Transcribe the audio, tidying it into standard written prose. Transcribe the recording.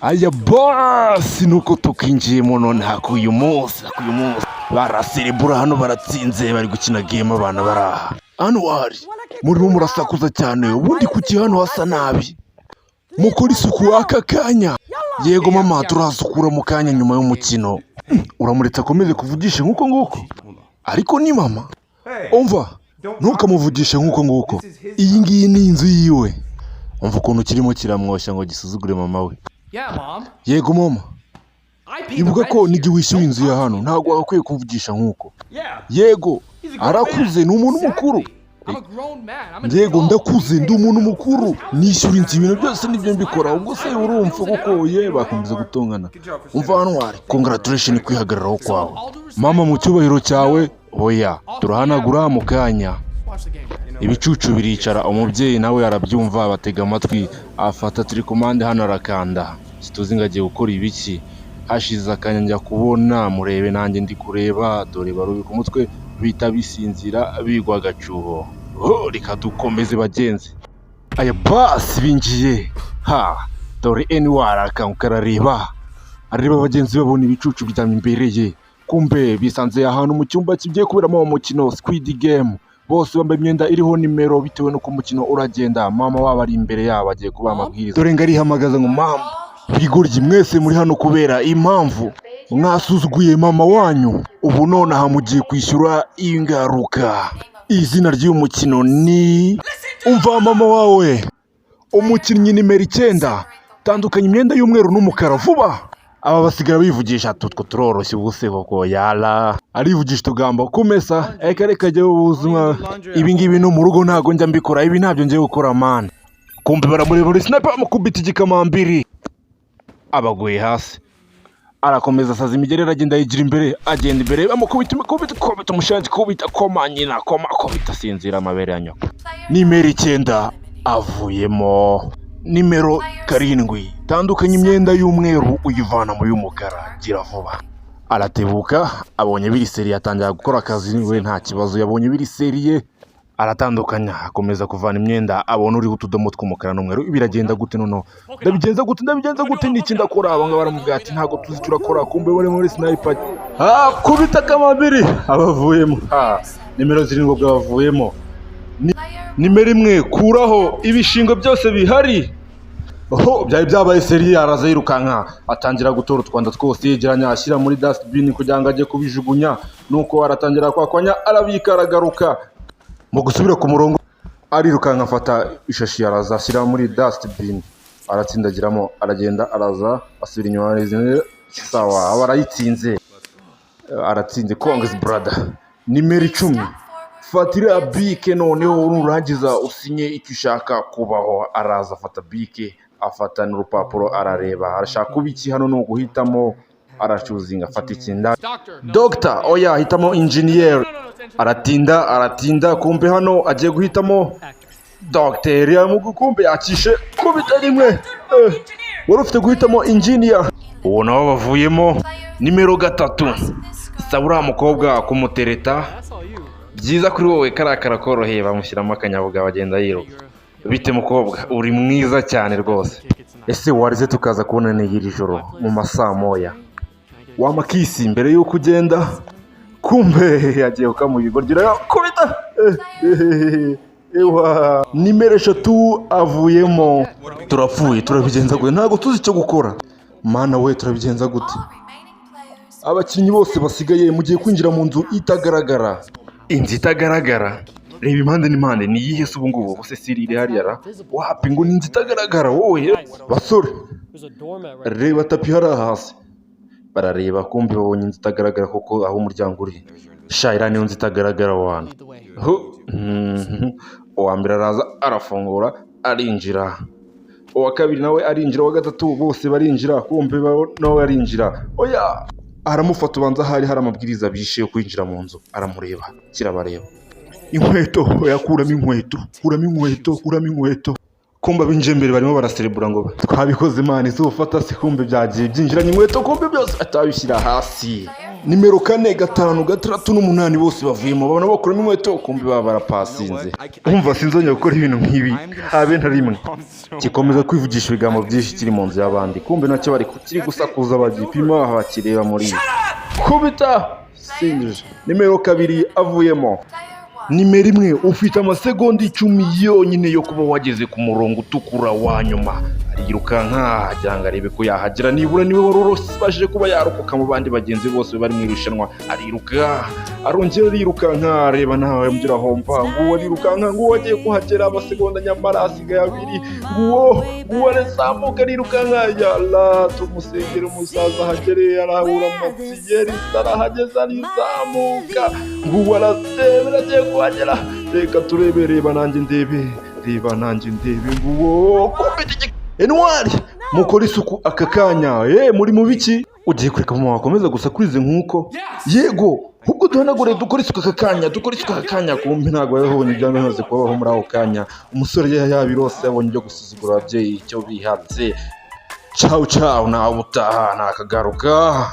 Aya basi, nuko tukinjiyemo nonaha k'uyu munsi baraserebura hano, baratsinze, bari gukina game. Abana bari aha hano, hari murimo murasakuza cyane. Ubundi kuki hano hasa nabi? Mukora isuku aka kanya. Yego mama, turahasukura mu kanya nyuma y'umukino. Uramuretse akomeze kuvugisha nk'uko nguko? Ariko ni mama. Umva, ntukamuvugishe nk'uko nguko, iyi ngiyi ni inzu yiwe. Umva ukuntu kirimo kiramwoshya ngo gisuzugure mama we. Yeah, Mom. Yego mama. Ibuka ko n'igihe wishyuye inzu ya hano, ntabwo wagakwiye kumvugisha nk'uko. Yego, arakuze, ni umuntu mukuru. Yego, ndakuze, ndi umuntu mukuru, nishyura inzu, ibintu byose nibyo mbikora. Ubwo se urumva kuko ye bakomeza gutongana? Umva hano, wari congratulation kwihagararaho kwawe. Mama, mu cyubahiro cyawe, oya, turahanagura mu kanya. Ibicucu biricara, umubyeyi nawe arabyumva, batega amatwi, afata télécommande hano arakanda, situzi ngo agiye gukora ibiki. Hashize akanya njya kubona, murebe nanjye ndi kureba, dore barubika umutwe bita bisinzira, bigwa agacuho. Oh, reka dukomeze bagenzi. Aya basi binjiye ha, dore Anwar akanguka, arareba, areba bagenzi babona ibicucu biryamye imbere ye. Kumbe bisanze ahantu mu cyumba kigiye kuberamo umukino Squid Game. Bose bambaye imyenda iriho nimero bitewe n'uko umukino uragenda. Mama wabo ari imbere yabo, agiye kubaha amabwiriza. Dore ngo arihamagaza ngo: "Mama, bigoryi mwese muri hano kubera impamvu mwasuzuguye mama wanyu, ubu nonaha mugiye kwishyura ingaruka." Izina ry'uyu mukino ni Umva Mama Wawe. Umukinnyi nimero 9, tandukanya imyenda y'umweru n'umukara vuba. Aba basigara bivugisha ati: "Utwo turoroshye." Ubu se koko yara arivugisha utugambo kumesa? Reka reka, jyewe ubuzima ibi ngibi no mu rugo ntabwo njya mbikora, ibi ntabyo ngiye gukora man. Kumbe baramureba muri sniper, bamukubita igikamambiri, abaguye hasi. Arakomeza asaza imigeri, aragenda yigira imbere, agenda imbere, bamukubita imikubita, kubita umushangi, kubita, koma nyina, koma, kubita, sinzira amabere ya nyoko. Nimero 9 avuyemo. Nimero 7, tandukanya imyenda y'umweru uyivana mu y'umukara, gira vuba. Aratebuka, abonye biri sérieux, atangira gukora akazi we nta kibazo. Yabonye biri sérieux, aratandukanya, akomeza kuvana imyenda, abona uriho utudomo tw'umukara n'umweru. Biragenda gute noneho? Ndabigenza gute? Ndabigenza gute? Niki ndakora? Aba ngaba baramubwira ati: "Ntabwo tuzi icyo urakora." Kumbe bari muri sniper, ha, kubita akamabiri, abavuyemo. Ha, nimero 7 bwabavuyemo. Nimero 1, kuraho ibishingo byose bihari. Oho, byari byabaye sérieux. Araza yirukanka, atangira gutora utwanda twose yegeranya, ashyira muri dustbin kugira ngo ajye kubijugunya. Nuko aratangira kwakwanya, arabika, aragaruka mu gusubira ku murongo, arirukanka, afata ishashi, araza ashyira muri dustbin, aratsindagiramo, aragenda, araza asubira inyuma. Sawa, aba arayitsinze, aratsinze. Congs brother. Nimero 10, fatira bike noneho nurangiza usinye icyo ushaka kubaho. Araza afata bike, afata n'urupapuro, arareba arashaka kuba iki. Hano ni uguhitamo, arachoosinga, afata ikinda. Dogita, oya, hitamo engineer. Aratinda, aratinda, kumbe hano agiye guhitamo dogiteri, kumbe yakishe, kubita rimwe. Wari ufite guhitamo engineer. Uwo nawe bavuyemo. Nimero 3, saba uriya mukobwa kumutereta. Byiza kuri wowe, kariya karakoroheye. Bamushyiramo akanyabugabo, agenda yiruka. Bite mukobwa, uri mwiza cyane rwose. Ese warize tukaza kubonana iri joro mu masaa moya? Wama kiss mbere y'uko ugenda? Kumbe yagiye kukamuha ibigoryi, kubita. Ewa, nimero 3 avuyemo. Turapfuye, turabigenza gute? Ntabwo tuzi icyo gukora. Mana we, turabigenza gute? Abakinnyi bose basigaye mugiye kwinjira mu nzu itagaragara. Inzu itagaragara, reba impande n'impande, ni iyihe se ubu ngubu? Ubuse siri iri hariya ra? Wapi, ngo ni inzu itagaragara. Wowe basore, reba tapi hariya hasi. Barareba, kumbi babonye inzu itagaragara kuko aho umuryango uri. Sha, iriya niyo nzu itagaragara wana. Uwa mbere araza, arafungura, arinjira. Uwa kabiri nawe arinjira, uwa gatatu, bose barinjira. Kumbe nawe arinjira, oya, aramufata. Ubanza hari hari amabwiriza bishe yo kwinjira mu nzu. Aramureba, kirabareba. Inkweto, oya, kuramo inkweto, kuramo inkweto, kuramo inkweto. Kumbe abinjiye mbere barimo baraserebura ngo twabikoze man. Izuba ufata se, kumbe byagiye byinjiranye inkweto, kumbe byose atabishyira hasi. Nimero 4, 5, 6 n'umunani bose bavuyemo, babona bakuramo inkweto, kumbi baba barapasinze. Umva, sinzongera gukora ibintu nk'ibi habe na rimwe. Gikomeza kwivugisha ibigambo byinshi kiri mu nzu y'abandi, kumbe nacyo bari kiri gusakuza, bagipima bakireba muri kubita sinje. Nimero 2 avuyemo. Nimero 1, ufite amasegonda 10 yonyine yo kuba wageze ku murongo utukura wa nyuma. Arirukanka agira ngo arebe ko yahagera, nibura niwe wari urubashije kuba yarokoka mu bandi bagenzi bose bari mu irushanwa. Ariruka, arongera arirukanka, areba nawe yongera ahomba. Nguwo arirukanka, nguwo agiye kuhagera, amasegonda nyamara asigaye 2. Nguwo, nguwo arazamuka, arirukanka. Yala, tumusengere umusaza ahagere. Arahura amatiyeri, arahageze, arizamuka. Nguwo aratebera, agiye kuhagera. Reka turebe, reba nanjye ndebe, reba nanjye ndebe. Nguwo kumbe intwari. Mukora isuku aka kanya. Muri mu biki? Ugiye kureka mama wakomeza gusa kurize nk'uko? Yego, ahubwo duhanagure, dukore isuku aka kanya, dukore isuku aka kanya. Kumbe ntabwo yabonye ibyo bimaze kubaho muri ako kanya. Umusore yabirose, yabonye ibyo gusuzugura ababyeyi icyo bihatse. Cawu cawu, nawe utaha, nakagaruka.